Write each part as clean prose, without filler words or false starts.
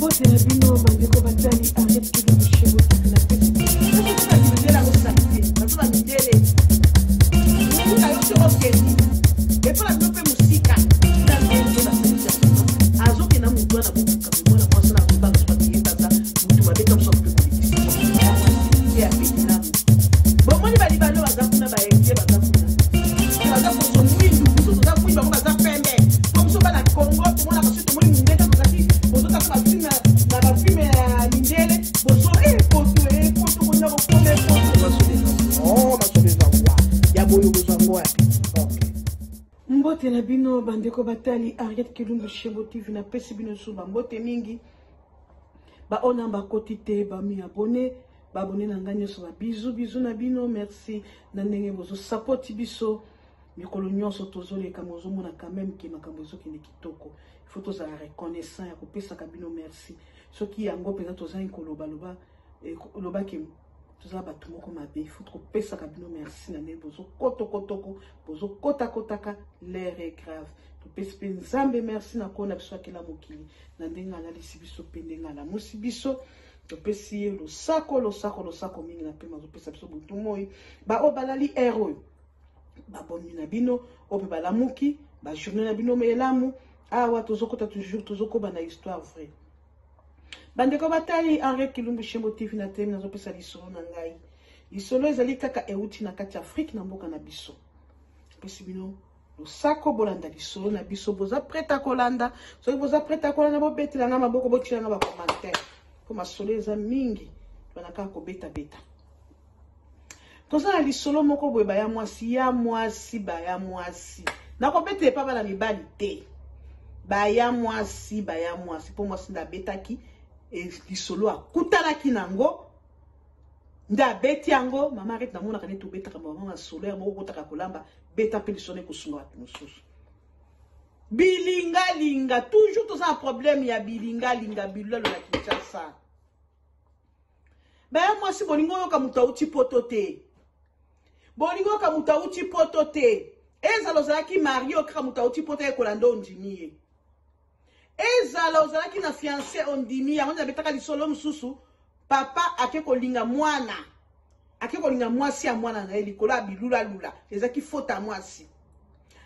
Mbote na bino bandeko batali Ariette Kilumbu chez Botifi na pesi. Mindele akosala te, baza ba mindele. Mutu yo soki okende, epa na bino mpe mosika. Na ndenge basalisi azokenda motu wana bobuka mwana mwasi na azobanga soki ye baza motu mabe ta mosu akoki kolekisa. Ye apeti nanu. Bomoni balibano baza kuna, baindien baza kuna. Baza poso mwindu, mosusu oza mwindu, bango baza pembe. Po biso bana Congo tomonaka soki tomoni mindele tozalaki bozotaka bafilme na bafilme ya mindele bozo poto poto kona kokoma poto masolo eza masolo eza wa ya boyo bozwa ngo wapi? Mbote na bino bandeko batali Ariette Kilumbu Shebo TV, napesi bino su bambote mingi. Baoyo na bakoti te bami abone, baabone na ngai nyonso, ba bizu bizu na bino, merci na ndenge bozosapoti biso mikolo nyonso tozoleka. Mozomona quand même ke makambo ezokende kitoko, il faut tozala reconnaissant ya kopesaka bino merci. Soki yango mpenza tozangi koloba loba lobaki toza bato moko mabe, il faut kopesaka bino merci na ndenge bozokotokotoko bozokotakotaka. L'heure est grave, topesi mpe Nzambe merci na kona biso akela mokili na ndenge alalisi biso mpe ndenge alamusi biso. Topesi ye losako losako losako mingi na pema azopesa biso butu moi. Baoyo balali heure oyo, babonne nuit na bino. Oyo mpe balamuki, bajournée na bino elamu. Awa tozokota toujours, tozokoba na histoire vraie. Bandeko batali Henriette Kilumbu Shembo TV, na temi nazopesa lisolo na ngai. Lisolo ezali kaka euti na kati ya Afrique, na mboka na biso. Pesi bino losako, bolanda lisolo na biso. Boza prêt ya kolanda? Soki boza prêt ya kolanda, bobetela nga maboko, botiela nga bacommentaire, mpo masolo eza mingi, bana kaka kobetabeta. Toza na lisolo moko boye, baya mwasi ya mwasi, baya mwasi, nakobetela epa bana mibali te, baya mwasi, baya mwasi, mpo mwasi nde abetaki lisolo, akutanaki nango nde abeti yango. Mama Arete, namonaka neti obetaka mama masolo ya moko, okotaka kolamba, beta mpe lisolo ekosunga bato mosusu. Bilingalinga, toujours toza na problème ya bilingalinga, bilolo na Kinshasa. Baya mwasi, bolingo oyoka moto auti poto te, bolingo oyoka moto auti poto te. Ezala ozalaki marié, okaka moto auti poto ayekola nde ondimi ye. Ezala ozalaki na fiancé, ondimi yango. Nde nabetaka lisolo mosusu, papa ake kolinga mwana, ake kolinga mwasi ya mwana na ye likolo ya bilulalula. Ezalaki faute ya mwasi.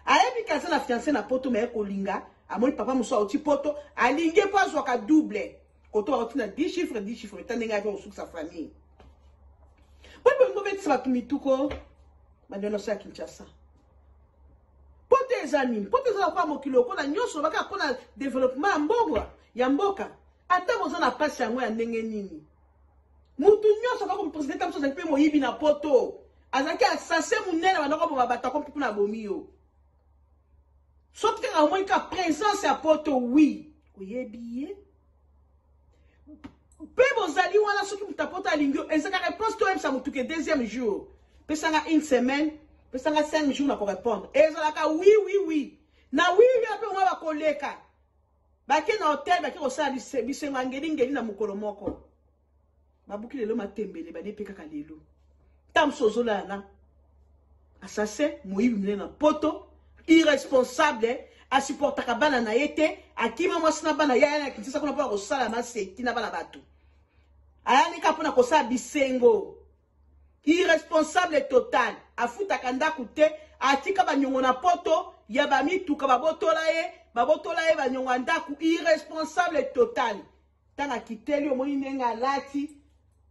Ayebi ke aza na fiancé na poto, me aye kolinga, amoni papa mosusu auti poto, alingi mpo azwaka double koto bakotina 10 chiffre 10 chiffre eta ndenge ayaki kosukisa famille. Po bolingo obetisa bato mituko, bandeko nyonso ya Kinshasa, poto eza nini? Poto eza lokola mokili, okola nyonso lobaka mpona développement ya mbongo ya mboka. Ata boza na mpasi yango ya ndenge nini, mutu nyonso kaka président mosusu azalaki mpe moyibi na poto, azalaki assassin monene, bandako boma bato, akomi mpona abomi yo. Soki kaka omoni ka présence ya poto, oui, oyebi ye mpe bozali wana. Soki moto apoto alingi yo, ezaka réponse to oyebisa motu ke deuxième jour, pesanga une semaine, pesanga 5 jours na korépondre, ezalaka oui oui oui na oui oui. Ape mwa bakoleka, bake na hotel, bake kosala bisengo ya ngelingeli na mokolo moko, babuki lelo matembele, balie mpe kaka lelo. Ntango mosusu ozolala na assassin, moyibi monene na poto, irresponsable, asupportaka bana na ye te, akima mwasi na bana, yaya na Kinshasa kuna mpona kosala maseki na bana bato, ayani kaka mpona kosala bisengo. Irresponsable total, afutaka ndako te, atika banyongo na poto ya bamituka, babotola ye, babotola ye banyongo ya ndako. Irresponsable total. Ntango akiteli, omoni ndenge alati,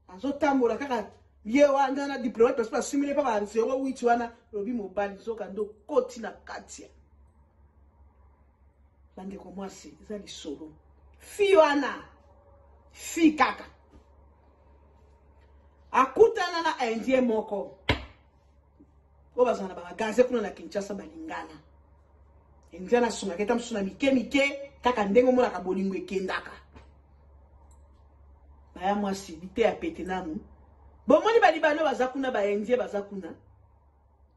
azotambola kaka ye wana na diplomate, parce basimile mpa ba 08 wana, lobi mobali, nzoka nde okoti na kati ya bandeko mwasi. Eza lisolo fi wana, fi kaka akutana na Indien moko oyo bazala na bamagasin kuna na Kinshasa, balingana. Indien asungaka eta mosusu na mike mike, kaka ndenge omonaka bolingo ekendaka. Baya mwasi, liteya pete nanu. Bomoni balibano baza kuna, baindien baza kuna,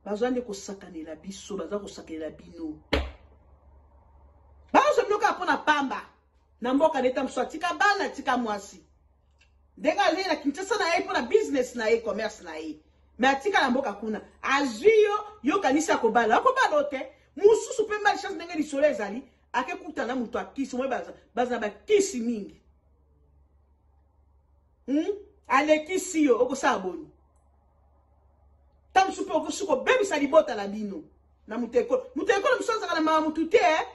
bazwa nde kosakanela biso, baza kosakanela bino, bazwa bino kaka mpona pamba na mboka. Neta mosusu atika bana, atika mwasi, ndenge azali na Kinshasa na ye mpona business na ye, commerce na ye, me atika na mboka kuna, azwi yo, yokanisi akobala, akobala o te. Mosusu mpe malchance, ndenge lisolo ezali, ake kutana moto akisi moi, baza bakisi mingi. Alekisi yo, okosala boni? Ntango mosusu mpe okosi kobebisa libota na bino na moto ekolo. Moto ekolo mosusu azalaka na mawa motu te, eh?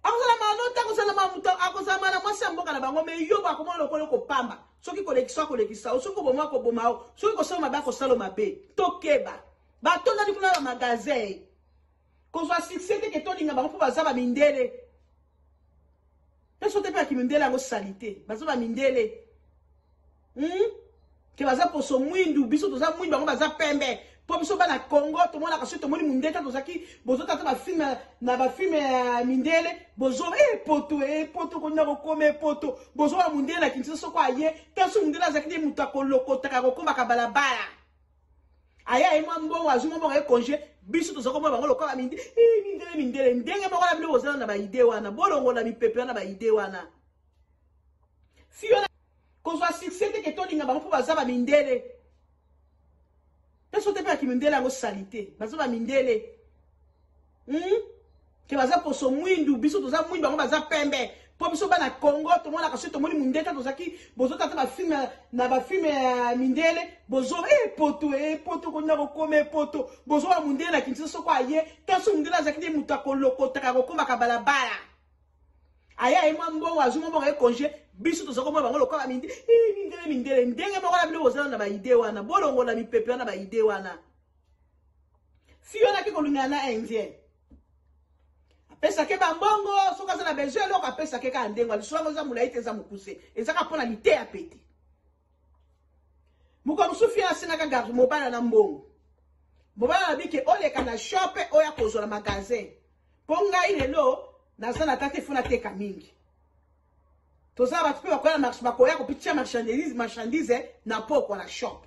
Akozala mawa no te, akozala mawa moto, akozala mawa na mwasi ya mboka na bango, me yo bakomona lokola okopamba. Soki kolekisa, akolekisa yo, soki koboma, akoboma yo, soki kosala mabe, akosala mabe. Tokeba, batondani kuna na magasin, kozwa succès te ke tolinga bango mpo baza bamindele. Mpe so te mpe ya kimindele yango salite, baza bamindele, Ke baza poso mwindu, biso toza mwindu, bango baza pembe. Mpo biso bana Congo tomonaka, soki tomoni mundele, tozalaki bozotata bafilme na bafilme ya mindele, bozo e poto e poto kona kokoma e poto, bozoba mundele na Kinshasa. Soko aye tanso mundele azalaki nde moto akolokotaka, kokomaka balabala, aye aye mwa mbongo, azwi mwa mbongo, aye congé. Biso toza komona bango lokola mindele, mindele, mindele. Ndenge moko na bino bozala na baide wana, bolongola mipepe wana, baide wana. Fiona kozwa succès te ke tolinga bango mpo baza bamindele. Mpe so te mpe ya kimindele yango salite, baza bamindele, Ke baza poso mwindu, biso toza mwindu, bango baza pembe. Mpo biso bana Congo tomonaka, soki tomoni mundele, tozalaki bozotata bafilme na bafilme ya mindele, bozo e poto e poto kona kokoma e poto, bozoba mundele na Kinshasa. Soko aye tanso mundele azalaki nde moto akolokotaka, kokomaka balabala, aye aye mwa mbongo, azwi mwa mbongo, aye congé. Biso toza komona bango lokola mindele, mindele, mindele. Ndenge moko na bino bozala na baide wana, bolongola mipepe wana, baide wana. Fiona ake kolingana na Indien, apesake bambongo soki aza na besoin eloko, apesake kaka. Ndenge lisolo yango eza molai te, eza mokuse, ezaka mpona liteya pete. Mokolo mosusu fia asengaka garde mobala na mbongo. Mobala alobi ke oleka na shop oyo akozwa na magasin, mpo ngai lelo naza na tata, efo nateka mingi. Toza bato mpe bakoya, bakoya kopitia marchandise na pokwa na shop.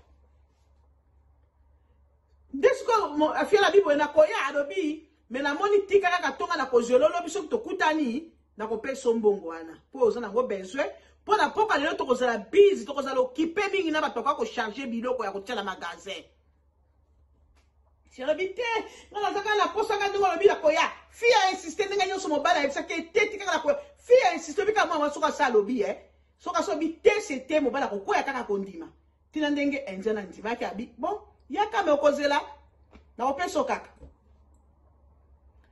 Nde sikoyo afiela biboye nakoya, alobi me namoni tika kaka tonga na kozwela, olobi soki tokutani nakopesa mbongo wana mpo oza nango besoin. Mpo na poka lelo tokozala busy, tokozala occupé mingi na bato bakoya kocharge biloko ya kotia na magasin. Alobi te, nga naza kaka na posa kaka ndenge olobi nakoya. Fi a insiste ndenge nyonso, mobali ayebisaki te tika kaka nakoya. Fi a insiste, obi kaka mwana soki asa alobi e soki asobi te se te, mobali akokwea kaka kondima. Ntina ndenge Indien andimaki, abi bon, yaka, me okozela nakopesa kaka.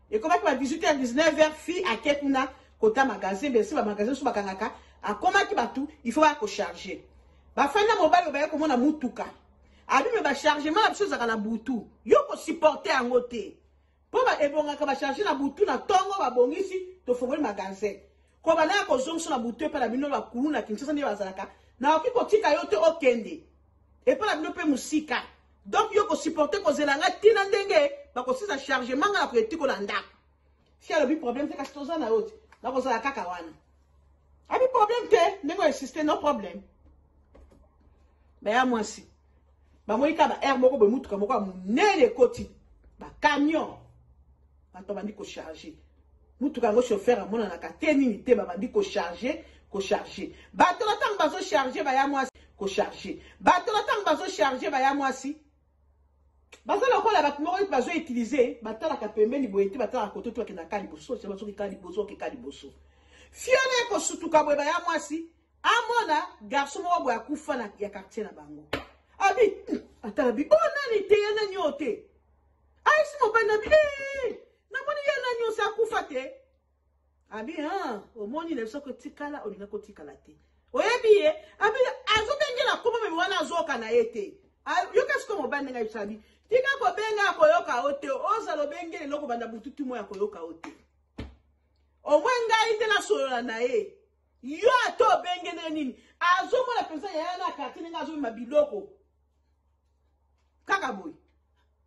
Ekomaki ba 18 h 19 h, fi ake kuna kota magasin. Besi bamagasin so bakangaka, akomaki bato il faut baya kocharge. Bafandi na mobali oyo, baye komona mutuka. Abi me bachargement na biso ezalaka na butu, yo kosupporte yango te, mpo ebongaka bacharge na butu, na ntongo babongisi, tofongoli magasin. Kobanda ya kozongisa na butu epai na bino bakulu na Kinshasa nde bazalaka, nakoki kotika yo te okende epai na bino mpe mosika. Donc yo kosupporte kozela nga ntina ndenge bakosisa chargement, nga na koetiko na ndako. Si alobi problème te, kasi toza na yo te, nakozala kaka wana. Abi problème te, ndenge oinsiste, no problème. Baya mwasi bamoni kaka ba aire moko boye, mutuka moko ya monene ekoti, bacamion, bato babandi kocharge mutuka yango, chauffeur amonanaka te nini te. Babandi kocharge, kocharge bato. Na ntango bazocharge, baya mwasi, kocharge bato. Na ntango bazocharge, baya mwasi baza lokola bato moko neti bazoutilize, batalaka pembeni boye te, batalaka koto te, bakendaka liboso, bazokeka liboso, okeka liboso. Fiona ekosutuka boye, baya mwasi amona garçon moko boye akufa na ya quartier na bango. Abi atala bi o nani te, ya nani oyo te. Ayesi mobali na bi namoni ye nani osi akufa te. Abi omoni na biso kotikala, olinga kotikala te, oyebi ye. Abi azobengela koma meme wana, azoka na ye te. Yoka siko mobali ndenge ayebisa, abi tika kobenga, akoyoka yo te. Ozala obengeli eloko banda bututu mo, akoyoka yo te. Omwe ngai nde nasolola na ye, yo ata obenge ndenge nini, azomona mpenza yaya na quartier ndenge azomema biloko kaka boye,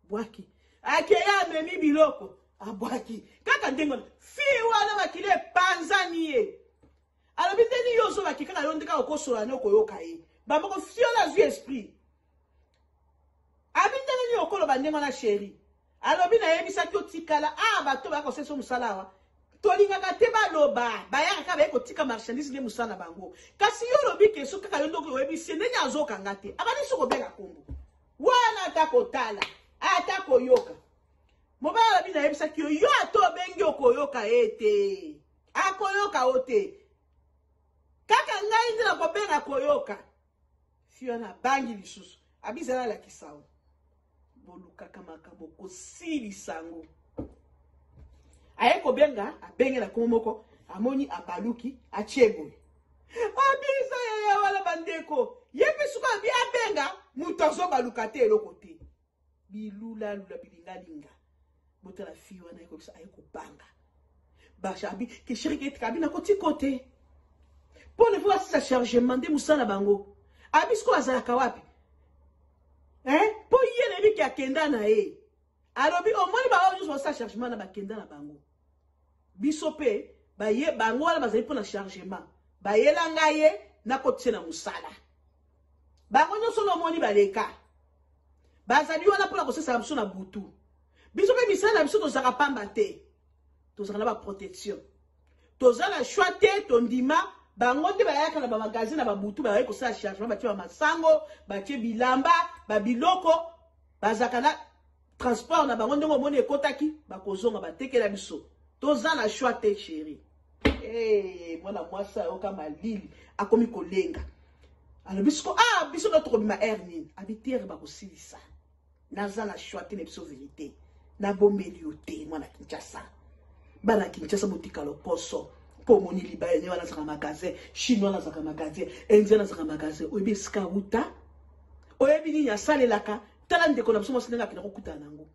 bwaki akeye, amemi biloko, abwaki kaka ndenge wana. Fi wana makili epanzani ye. Alobi ndeni yo ozobaki kaka yo nde kaka okosola ne okoyoka ye. Bamoko fiona azwi esprit. Abi ndenge nini okoloba ndenge wana, chéri? Alobi nayebisaki otikala. A bato baya kosalisa mosala awa, tolingaka te baloba, bayaka kaka, baye kotika marchandise nde mosala na bango. Kasi yo olobi ke so kaka yo ndoki oyebisi ye ndenge azokanga te, abandi so kobenga kombo wana, ata kotala ata koyoka. Mobali alobi nayebisaki yo, yo ata obengi okoyoka ye te, akoyoka yo te kaka. Ngai nde nakobenga koyoka. Fille wana abangi lisusu. Abi zala alakisa yo. Bolukaka makambo kosilisa yango. Aye kobenga, abenge na kombo moko, amoni abaluki, atie boye. Abisa yaya wana bandeko. Ye mpe suka abi abenga, moto azobaluka te eloko te. Bilulalula bilingalinga. Botala fille wana ayekobisa aye kobanga. Basha abi ke chéri ke abi nakotika te. Mpo na faut basisa chargement nde mosala bango. Abi sikoyo azalaka wapi? Hein? Mpo ye nayebi ke akenda na ye. Alobi omoni baoyo nyonso basala chargement na bakenda na bango. Biso mpe baye bango wana bazali mpo na chargement. Bayela ngai ye nakotise na mosala. Bango nyonso na omoni baleka. Bazali wana mpo na kosesaka biso na butu. Biso mpe misala na biso tozalaka pamba te. Tozalaka na ba protection. Toza na choix te, tondima bango nde bayaka na ba magasin na babutu bayaki kosala chargement, batie ba masango, batie bilamba, ba biloko, bazalaka na transport na bango ndenge omoni ekotaki, bakozonga batekela biso. Toza na choix te chérie. Hey, mwana mwasi ayoka malili akomi kolenga. Alobi siko ah biso nde tokobima heure nini? Abi terre bakosilisa. Naza na choix te na biso verite. Nabombeli yo te mwana Kinshasa. Bana Kinshasa botika lokoso. Po omoni libaya ne wana azaka magasin, chinois azaka magasin, indien azaka magasin. Oyebi esika awuta? Oyebi nini asalelaka? Tala ndeko na biso mwasi ndenge akenda kokutana nango.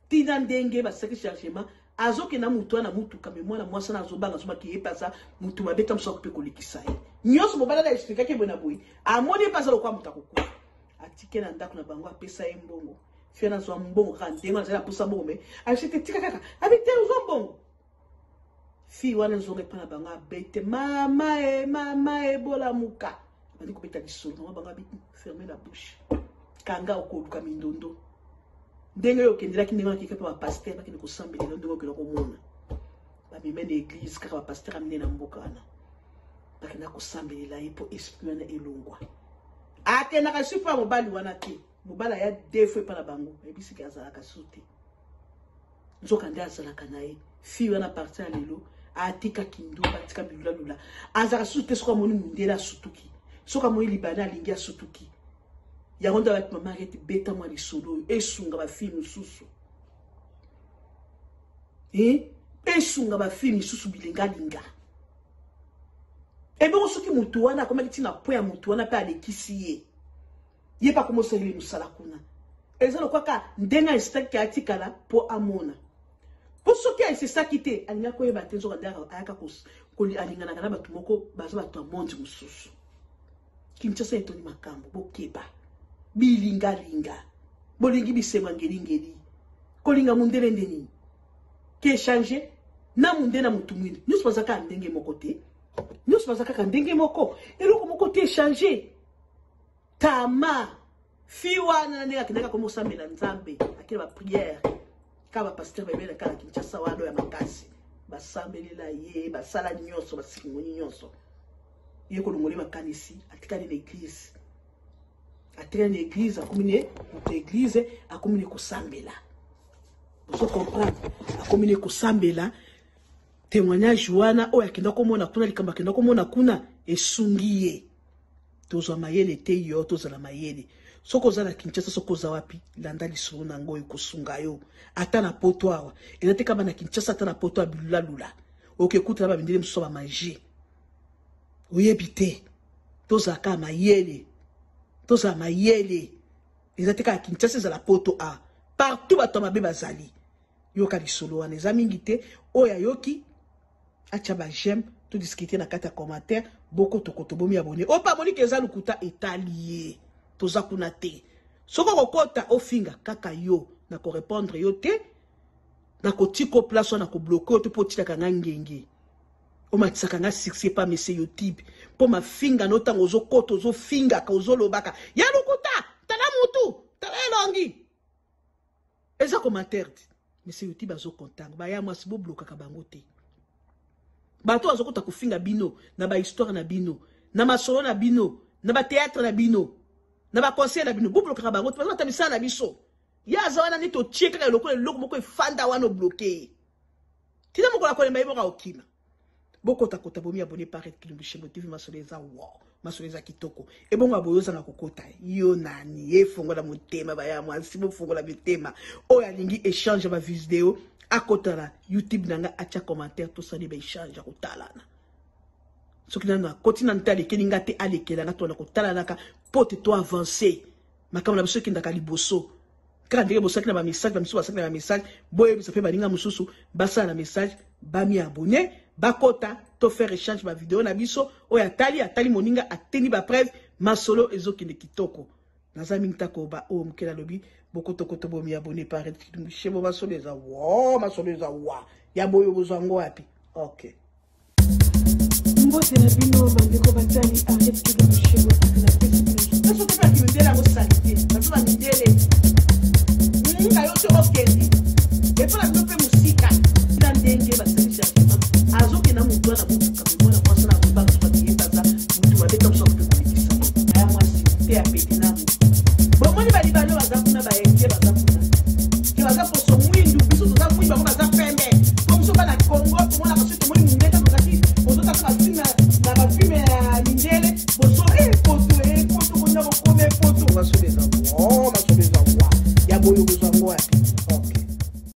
Tina ndenge basaki chargement azokenda mutu wana mutuka me mwana mwasi wana azobanga azobaki ye mpe aza mutu mabe ta mosusu akoki mpe kolekisa ye nyonso. Mobali wana explikaki boye na boye, amoni ye mpe aza lokola moto akokufa. Atike na ndako na bango, apesa ye mbongo. Fia nazwa mbongo kaka ndenge wana azali aposa mbongo me ayebisi te tika kaka abi te ozwa mbongo. Fille wana nzonga epai na bango abete mama e mama e bolamuka, abandi kobeta lisolo mama bango abi ferme la bouche, kanga okoluka mindondo ndenge oyo okendelaki ndenge wana keka mpe bapaster bakende kosambelela ndenge okenda komona bameme na eglise kaka bapaster amine na mboka wana bakenda kosambelela ye mpo esprit wana elongwa. Akendaka su mpo ya mobali wana te, mobali aya deux fois epai na bango ayebisiki azalaka su te, nzoka nde azalaka na ye. Fille wana parti ya lelo atika kindumba, atika bilulalula, azalaka susu te. Soki amoni mondele asutuki, soki amoni libana alingi asutuki. Yango nde alaki mama Arete beta mwa lisolo oyo esunga bafille mosusu, esunga bafille misusu bilingalinga. Ebongo soki motu wana akomaki ntina po ya motu wana mpe alekisi ye, ye mpe akomosaleli mosala kuna, eza lokwaka ndenge aesitaki atikala mpo amona. Mpo soki aesisaki te alingaki koyeba te, nzoka nde ayaka alinganaka na bato moko baza bato ya monde mosusu. Kinshasa etondi makambo, bokeba bilingalinga, bolingi bisengo ngelingeli, kolinga mundele nde nini ke changer na munde na mutu mwindu nyonso baza kaka ndenge moko te, nyonso baza kaka ndenge moko, eloko moko te changer. Tama fi wana na ndenge akendaka komosambela Nzambe, akenda ba prière kaka ba pasteur babela kaka Kinshasa wana ya makasi, basambelela ye, basala nyonso, basikingoni nyonso, ye kolongoli makanisi, atikali na église, atikali na église, akomi ne moto ya église, akomi ne kosambela. Ozo comprendre, akomi ne kosambela. Témoignage wana oyo akenda komona kuna, likambo akenda komona kuna esungi ye. Tozwa mayele te yo, tozala mayele. Soki oza na Kinshasa, soki oza wapi, landa lisolo na yango ekosunga yo. Ata na poto awa, eza te kaka na Kinshasa, ata na poto ya bilulalula okekuta na bamindele mosusu ya bamagie, oyebi te. Tozala kaka mayele, tozala mayele. Eza te kaka Kinshasa, ezala poto a partout bato ya mabe bazali. Yoka lisolo wana eza mingi te, oyo ayoki atia ba j'aime, to discuter na kati ya commentaire. Boko tokoto bomi abonné opa amoni ke eza lokuta etali ye, toza kuna te. Soki okokota ofinga kaka yo, na ko répondre yo te, na kotika place wana, na kobloke yo te, mpo otikaka nga ngenge, omatisaka nga succès pa monsieur YouTube, mpo mafinga no ntango ozokota ozofingaka ozolobaka ya lokuta, tala mutu tala elongi, eza commentaire te. Monsieur YouTube azokontanga baya mwasi, boblokaka bango te. Bato bazokota kofinga bino na bahistoire na bino, na masolo na bino, na batheatre na bino, na baconseil na bino, boblokaka bango te. Bazokata misala na biso. Ye aza wana neti otie kaka lokola eloko moko efanda wana, obloke ye tina mokolo akolemba ye moko akokima. Bokotakota, bomi abonner par Kilumbu Shembo TV. Masolo eza wow, masolo eza kitoko. Ebongo aboyo ozanga kokota yo nani? Efongola motema, baya mwasi, bofongola mitema. Oyo alingi échange ya bavideo, akota na YouTube na nga, atia commentaire, tosali baéchange ya kotalana. Soki nano akoti nanu te, alekeli nga te, alekela nga, tona kotalanaka mpo te to avance makambo na biso ekendaka liboso. Kaka ndenge bosalaki na bamessage, bamisusu basalaki na bamessage, boyebisa mpe baninga mosusu basala na message, bami abonner, bakota, to faire échange bavideo na biso. Oyo atali, atali moninga, ateni bapreuve, masolo ezokende kitoko. Naza mingi ta koba oyo mokele alobi, bokotokoto, bomi abonner par Shebo. Masolo eza wo, masolo eza wa ya boyo, bozwa yango wapi? Ok. Mbote na bino, bandeko batali Ariel Kilumbu Shebo TV. Napesi bino soki mpe bakimindele yango salite, bato bamindele nga yo te, okende epo na bino mpe mosika na ndenge basali chargement, azokenda motu wana motuka me mwana mwasi na kobanga soki akiyeba aza motu mabe, ta mosu akope kolekisa aya mwasi te, apete nanu. Bomoni balibalo baza kuna baya.